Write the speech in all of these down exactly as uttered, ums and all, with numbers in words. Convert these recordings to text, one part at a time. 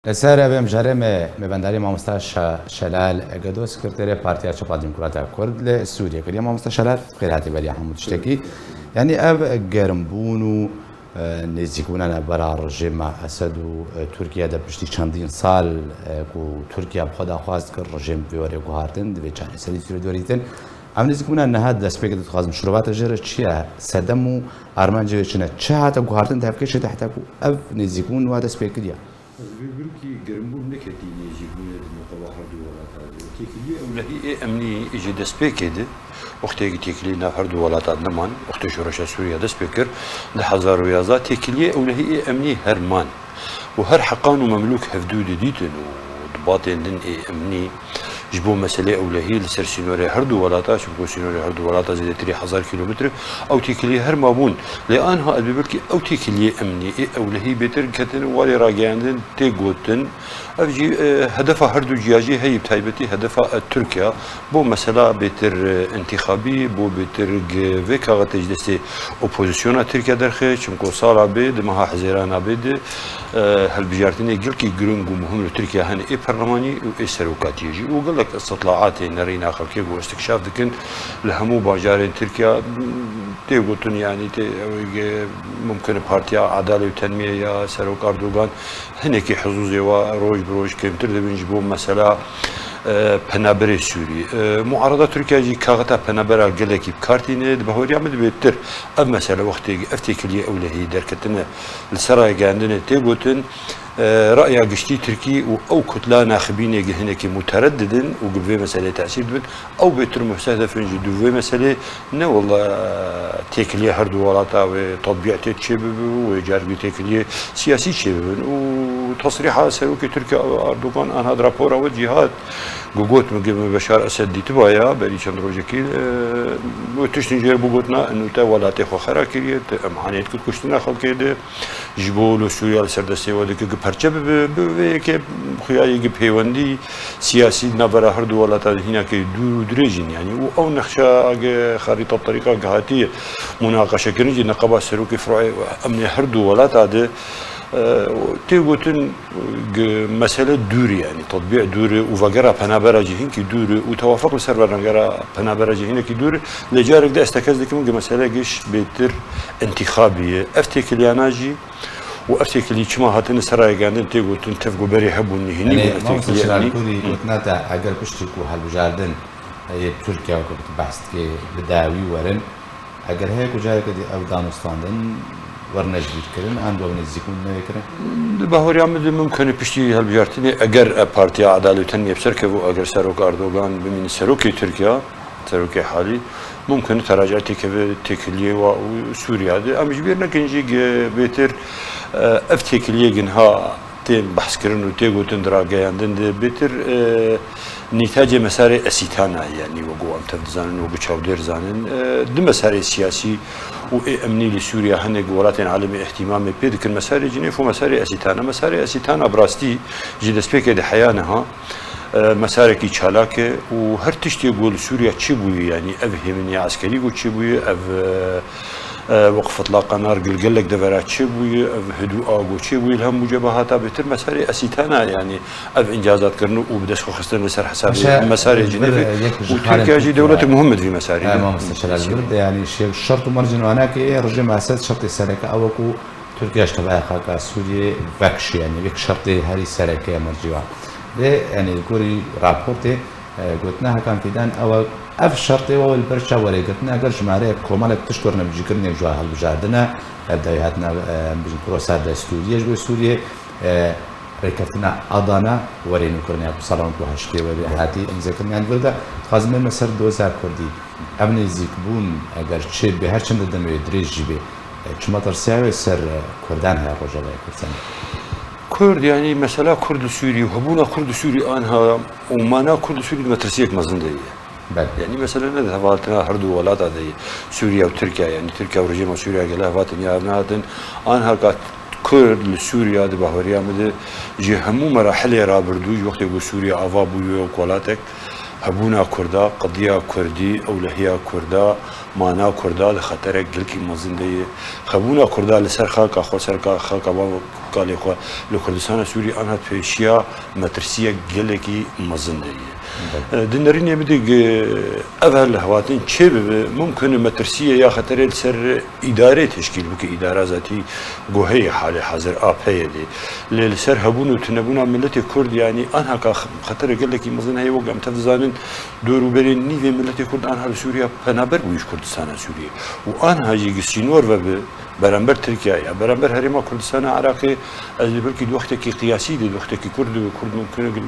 Li ser vê mijarê me mêvendarî mamosta Şa-, Şelal Gedo, sekreterê Partiya Çapa Demokrata Kurd li Sûriyê kiriye. Mamosta Şelal, xêr hatî beriya hemû tiştekî. Yanî ev germbûn û, e, nêzîkbûna navbera rejîma Esed û, e, Tirkiye de piştî çendîn sal, e, ku Tirkiye bi xwe daxwaz kir rejîm vê werê guhartin, divê çareserî Sûriyê dorîtin. Ev nêzîkbûna niha dest pê kir, dixwazim şirove te jê re çi ye? Sedem û armancê wê çi ne? Çi hate guhartin di hevkêşê de heta ku ev nêzîkbûn wa dest pê kiriye? Ez vê birkî germbûn neketî nêzîkbûnê di navbera her du welata de. Têkiliyê ewlehî ê emnî jê destpêkê de, wextê ku têkilî nav her du welata de neman, wextê şoreşa Sûriya dest pê kir, di hezar û yazdeh, têkiliyê ewlehî ê emnî her man. Û her heqan û memlûk hevdû didîtin û di batên din ê emnî ji bo meselê ewlehî li ser sînorê her du welata, çimku sînorê her du welata zêdetirî hezar kîlometre, ew têkiliyê her mabûn. Lê anha ez bê belkî ew têkiliyê emnî ê ewlehî bêtir ketin û warê ragihandin tê gotin. Ev jî, e, hedefa her du ciya jî heyî, bi taybetî hedefa, e, Tirkiye bo mesela bêtir, e, intîxabî, bo bêtir gi vê kaxetê ji destê opozisyona Tirkiye derxe, çimku sala bê di meha Hezêrana bê de, e, hilbijartinê gelkî giring û muhim li Tirkiye hene ê perlemanî û ê serokatiyê jî û gelek istitlaatê nerîna xelkê ku istikşaf dikin li hemû bajarên Tirkiye. Tê gotin, yanî tê, ew ê ge-, mumkin e Partiya Adalê û Tenmiyê ya Serok Erdogan hinekî hizûzê wa roj bi roj kêmtir dibin ji bo mesela, e, penaberê Sûrî. E, muarada Tirkiye jî kaxeta penabera gelekî bi kar tîne, di bahweriya min de bêtir ev mesele wextê ev têkiliyê ewlehî derketine li ser rayegehandinê tê gotin, e, raya giştî Tirkî û ew kutla naxibînê gi hinekî mutereddid in û gi vê meseleyê tesîr dibin, ew bêtir mustehdef in ji dû vê meselê, ne wela têkiliyê her du welata wê tetbîq tê çêbibe û wê cargî têkiliyê siyasî çêbibin û tesrîha serokê Tirkiye Erdogan anha di rapora we jî hat, ku got, min, min Beşar Esed dîtiba ya berî çend rojekî, e, wê tiştên jê re bigotina, û te welatê xwe xera kiriye, te emanet kir kuştina xelkê de. Ji bo lo Sûriya li ser destê we dike ku perçe bibe, bi vê yekê xuya yê ku peywendî siyasî di navbera her du welatan de hînakê dûr û dirêj in, yanî û ew nexşa ku xerîta terîka ku hatiye munaqeşekirin jî neqeba serokê firûyê emnê her du welata de, e, tê gotin ku mesele dûr e, yanî tetbîq dûr e û vegera penabera jî hinkî dûr e û tewafuk li ser vegera penabera jî hinekî dûr e. Lê carek de ez tekez dikim ku mesele giş bêtir intîxabî ye. Ev têkiliyana jî û ev têkilî çima hatine ser rayegehandin tê gotin, tev ku berê hebûn, nihênî Yanî, bûn ev mamoste têkilî Şelal, yanî. Kurî gotina te, eger piştî ku hilbijardin yê Tirkiye wekî ku tu behs dikê bi dawî werin, eger heye ku careke dî ev danûstandin werine jibîrkirin, an bi ew nêzîkbûn neyê kirin? Di bahweriya min de mimkun e piştî hilbijartinê eger, e, Partiya Adalê û Tenmiyê bi ser keve û eger Serok Erdogan bimîne serokê Tirkiye, serokê halî, mumkin e teraca têkeve têkiliyê wa û Sûriya de. Em ji bîr nekin jî ge-, bêtir, e, ev têkiliyê ginha tên behskirin û tê gotin di rageyandin de bêtir, e, nîtacê mesarê Esîtana ye, yanî wek em tev dizanin, wek çavdêr zanin, e, di mesarê siyasî û ê emnî li Sûriya hinek welatên alemê îhtîmamê pê dikin. Mesarê Cinêf û mesarê Esîtana. Mesarê Esîtana bi rastî ji destpêkê de heya niha. E, mesarekî çalak e û her tiştê ku li Sûriya çêbûye, yanî ev hêminiya eskerî ku çêbûye, ev, e, e, wek fitlaqa nar gil gelek devera çêbûye, ev hidûa ku çêbûye li hemû ceba hata bêtir mesarê Esîtana, yanî ev încazatkirin û bi dest xwe xistin li ser hesabê Paşa, mesarê e, Cinêvê e, yek ji û xalên Tirkiye jî Tirkiye. Dewletek muhim e di vî mesarî E, de. Mamoste Şelal, Tirkiye. Li vir de, yanî, şê-, şert û mercên wana ke ê rejîma Esed şertê sereke ew e ku Tirkiye ji tevaya xaka Sûriyê vekişî, yanî wek şertê herî sereke ye mercî wan. Lê, yanî, li gorî raportê, e, gotina Hakan Fîdan ew e, ev şertê we li ber çav were girtin, eger jimareyek komelek tişt werine bicîkirinê ji hilbijardine, e, dawî hatina, e, em bijin prosa destûriyê ji bo Sûriyê, e, rêkeftina Adana were nûkirinê ya ku sala nod û heştê were hatî îmzekirinê. Yan vir de dixwazim bême ser doza Kurdî. Ev nêzîkbûn eger çêbê, her çend demê wê dirêj jî bê, e, çi metirsiya wê ser, e, Kurdan heye Rojavayê Kurdistan? Kurd, yanî mesela Kurd li Sûrî û hebûna Kurd li Sûrî anha û mana Kurd li Sûrî di metirsiyek mezin de ye. Belê. Yanî mesele ne di hevaltina her du welata de ye. Sûriya û Tirkiye, yanî Tirkiye û rejîma Sûriya gele hevatin ya hev nehatin. Anha ka Kurd li Sûriya di bahweriya min de ji hemû merahilê rabirdû, ji wextê ku Sûriya ava bûye wek welatek, Hebûna Kurda, qediya Kurdî, ewlehiya Kurda, mana Kurda li xeterek gelkî mezin de ye. Hebûna Kurda li ser xaka xwe, ser ka-, xaka bav û kalê xwe li Kurdistana Sûrî anha pêşiya metirsiyek gelekî mezin de ye. E, di nerînê bidî, ev her lihevhatin çê bibe, mumkin e metirsiyê ya xeterê li ser îdarê teşkîl bike, îdara zatî ku heye halê hazir a peyê de. Lê li ser hebûn û tunebûna miletê Kurd, yanî anha ka xetere gelekî mezin heye, wek em tev dizanin, dor û berê nîvê miletê Kurd anha li Sûriya penaber bû ji Kurdistana Sûriyê. Û anha jî gi sînor ve bi beramber Tirkiye ya beramber Herêma Kurdistana Iraqê, ez dê belkî di wextekî qiyasî de, di wextekî kurt de, Kurd mumkin e li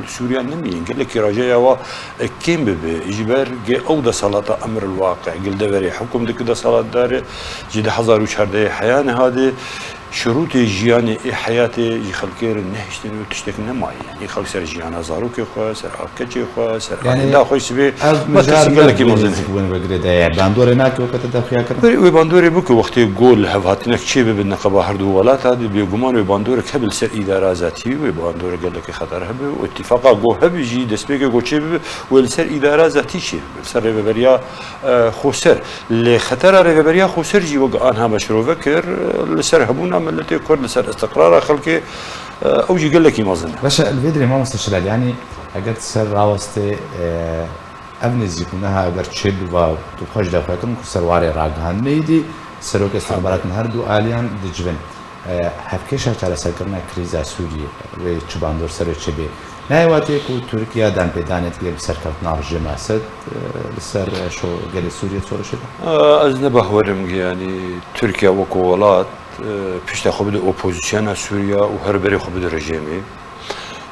Sûriya nemînin. Gelekî rajeya wa, e, kêm bibe. Ji ber ge ew desalata emr el waqi, gil deverê hukm dike desalatdar e, ji du hezar û çardeh heya niha de şirûtê jiyanê ê heyatê ji xelkê re nehiştin û tiştek nemaye. Yanî xelk ser jiyana zarokê xwe, ser a keçê xwe, ser Yanî aîda xwe sibê ev metirsî mijar gelekî mezin e. Nêzîk bûn ve girêdaye. Bandorê nake weke te devxiya kirin? Wê, wê bandorê bike wextê go lihevhatinek çê bibe neqeba her du welata de, bêguman wê bandorek hebe li ser îdara zatî, wê bandorek gelekî xeter hebe û îtîfaqa go hebe jî destpêkê go çê bibe, wê li ser îdara zatî çê bibe, li ser rêveberiya, e, xweser. Lê xetera rêveberiya xweser jî wek anha me şirove kir, li ser hebûna miletê Kurd, li ser istiqrara xelkê, e, ew jî gelekî mezin e. Baş e, li vê dirê mamoste Şilal, yanî eger tu ser rawestê, e, ev nêzîkbûna ha eger çêbiba, tu xwe ji devxwe kirin ku ser warê ragihandinê yî dî, serokê istixbaratên her du aliyan dicivin. E, hevkêşa çareserkirina krîza Sûriyê, wê çi bandor ser wê çêbê? Nayê watê ku Tirkiye danpêdanê dike bi serkeftina rejîma Esed, e, li ser, e, şo-, gelê Sûriyê şoreşê de? E, ez ne bahwerim ki, yanî Tirkiye wekî welat, e, pişta xwe bide opozisyona Sûriya û her berê xwe bide rejîmê.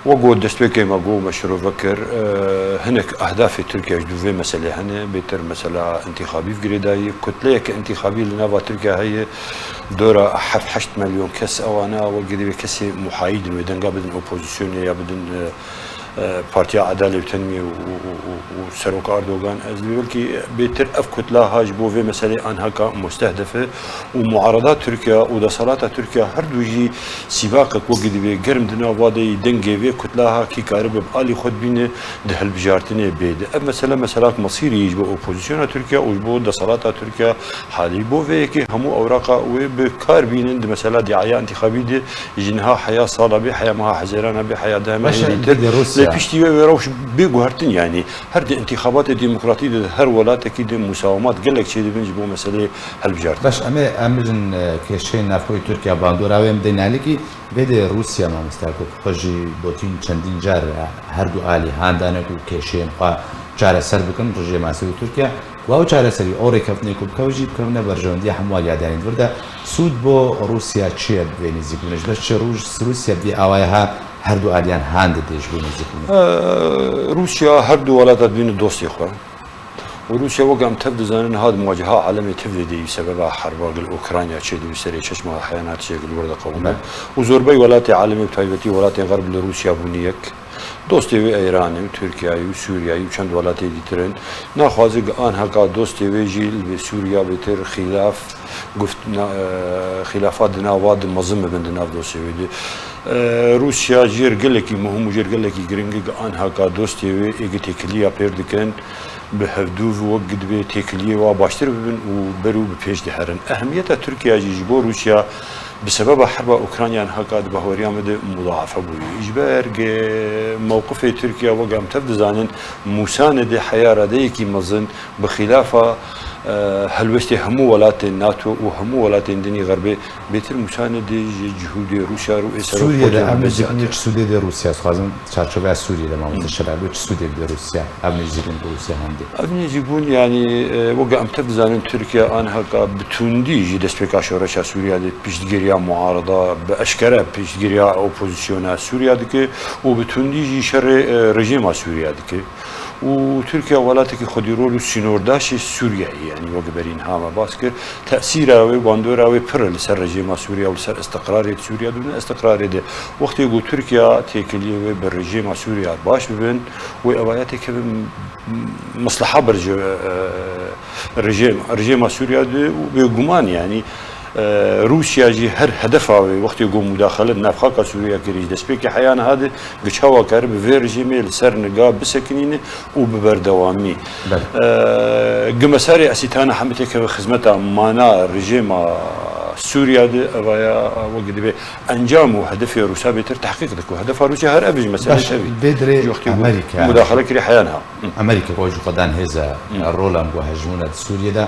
Wek ku destpêkê me got, me şirove kir, e, hinek ehdafê Tirkiye ji dû vê meselê hene, bêtir mesela întîxabî bi girêdayî, kutleyeke întîxabî li nava Tirkiye heye, dora heft heşt milyon kes ewana, wek gidî vê kesê muhayîd in, wê denga bidin opozisyonê ya bidin, e, e, Partiya Adalê û Tenmiyê û, û, û, û, û Serok Erdogan. Ez dibê belkî bêtir ev kutla ha ji bo vê meselê anhaka mustehdef e û muarada Tirkiye û desalata Tirkiye her du jî sîbaqek wekî divê germ di nav wa de yî dengê vê kutla ha kî karibe bi alî xwe dibîne di hilbijartinê bê de. Ev mesele meselak mesîrî yî ji bo opozisyona Tirkiye û ji bo desalata Tirkiye halî. Bo vê yekê hemû ewraqa wê bi kar bînin di mesela diaya întîxabî de ji niha heya sala bê, heya meha Hezêrana bê, heya deh mehê Baş e, dîtir. Lê piştî wê wê rewş bê guhertin, yanî her di întîxabatê demokratî de her welatekî de musawemat gelek çêdibin ji bo meseleyê hilbijartin. Baş, em ê, em bijin, e, kêşeyên navxweyî Tirkiye bandora wê em dê nalikî. Vê de Rûsya mamoste ku xwe jî gotin çendîn car, e, her du alî han dane ku kêşeyên xwe çareser bikin, rejîma Esed û Tirkiye. Ku ew çareserî, ew rêkeftinê ku bikeve jî bikevine berjewendiya hemû aliya danî di vir de. Sûd bo Rûsya çi ye bi vê nêzîkbûnê? Ji ber çi Rûs-, Rûsya bi vê awayê ha her du aliyan han dide ji bo nêzîkbûnê? E, Rûsya her du welata dibîne dostê xwe. Û Rûsya wek em tev dizanin ha di muwaceha alemê tev de dê sebeba herba gil Ukrayna çêdibe serê çeşma heya netice gil wir de qewime. Û zorbey welatê alemê bi taybetî welatên xerb li Rûsya bûne yek. Dostê wê Îranê û Tirkiyeyê û Sûriyeyê û çend welatê dîtir in. Naxwaze gi anheka dostê wê jî li vê Sûriya bêtir xîlaf guft-, na-, e, xîlafa di nav wa de mezin bibin di nav dostê wê de. E, Rûsya jêr gelekî muhim û jêr gelekî giring e gi anheka dostê wê ê gi têkiliya pêr dikin, bi hevdû ve wek gi divê têkiliyê wa baştir bibin û ber û bi pêş diherin. Ehemiyeta Tirkiye jî ji bo Rûsya bi sebeba herba Ukrayna niha ka di bahweriya me de mudaefe bûye. Ji ber ge mewqifê Tirkiye wek em tev dizanin, Mûsanedê heya radeyekî mezin bi xîlafa, e, helwestê hemû welatên nato û hemû welatên dinî xerbê bêtir Mûsanedê ji cihûdê Rûsya re û ê serok Sûriyê de Putin ev re nêzîkbûn zêdetir. Çi sûdê dê Rûsya? Dixwazim çarçoveya Sûriyê de mamoste Şelal, çi sûdê dê Rûsya? Ev nêzîkbûn, ev nêzîkbûn, yanî, e, weke em tev dizanin, Tirkiye anheka bi tundî ji destpêka şoreşa Sûriya de piştgiriya muarada, bi eşkere piştgiriya opozisyona Sûriya dike û bi tundî jî şerê, e, rejîma Sûriya dike. Û Tirkiye welatekî xwedîrol û sînordaşê Sûriye ye, yanî wek berî niha me bas kir. Tesîra wê, bandora wê pir e li ser rejîma Sûriye û li ser istiqrarê di Sûriye de û ne istiqrarê de. Wextê ku Tirkiye têkiliyê wê bi rejîma Sûriye baş bibin, wê evaya têkevin. Mesleha ber ji, e, rejîm, rejîma Sûriya de û bêguman, yanî, Rûsya jî her hedefa wê wextê ku mudaxele di navxaka Sûriya kirî ji destpêkê heya niha de, gi çawa karibe vê rejîmê li ser niga bisekinîne û bi berdewamî. Belê. Gi mesarê Esîtana Hemîtê keve xizmeta mana rejîma Sûriya de, evaya wek dibê encam û hedefê Rûsa bêtir tehqîq dike. Hedefa Rûsya her ev ji meselê Baş, tevî. Vê dirê Ji wextê ku Amerîka mudaxele kirî heya niha. Hı. Amerîka ku ji xwe dan hêza Hı. rola ku hejmûna di Sûriyê de,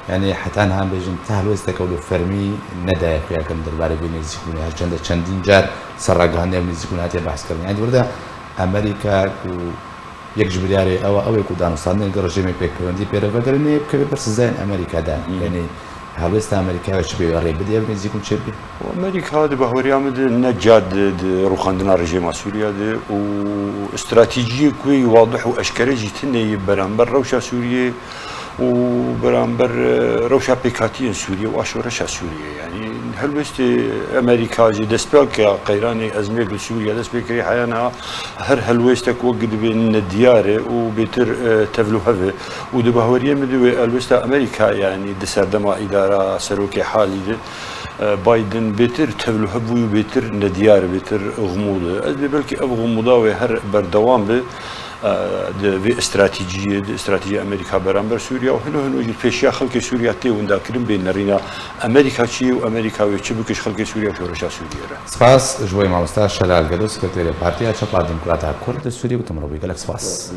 yanî heta niha bêjin ti helwêsteke wilo fermî nedaye xuyakirin derbarê vê nêzîkbûnê. Her çende çendîn car ser ragihandina ev nêzîkbûn hatiye behs kirin. Yanî di wir de Amerîka ku yek ji biryarê ew e, ew ê ku danûstandinê li rejîmê pêk pêwendî pê re vegerîne, bikeve ber sizayên Amerîka de. Hı. Yanî helwêsta Amerîka ve çi bê rê bidê ev nêzîkbûn çêbî? Amerîka di bahweriya min de ne ca di, di rûxandina rejîma Sûriya de û stratejiyê ku yê wadih û eşkere jî tune yê beramber rewşa Sûriyê û beramber, e, rewşa pêkhatiyên Sûriyê û a şoreşa Sûriyê. Yanî helwêstê Amerîka ji destpêka qeyranê ezmêk li Sûriye dest pê kirî heya niha her helwêstek wek dibê nediyar e û bêtir, e, tevlihev e. Û di bahweriyê min de wê helwêsta Amerîka, yanî di serdema îdara serokê halî de, e, Biden bêtir tevlihev bû û bêtir nediyar, bêtir xumûl e. Ez dê belkî ev xumûda wê her berdewam be, e, di vê stratejiyê, di stratejî Amerîka beramber Sûriya û hino hino jî pêşiya xelkê Sûriya tê windakirin bê nerîna Amerîka çi ye û Amerîka wê çi bike ji xelkê Sûriya û şoreşa Sûriyê re. Spas ji bo mamosta Şelal Gedo, sekreterê Partiya Çapa Demokrata Kurd li Sûriyê, gotim rewî gelek spas.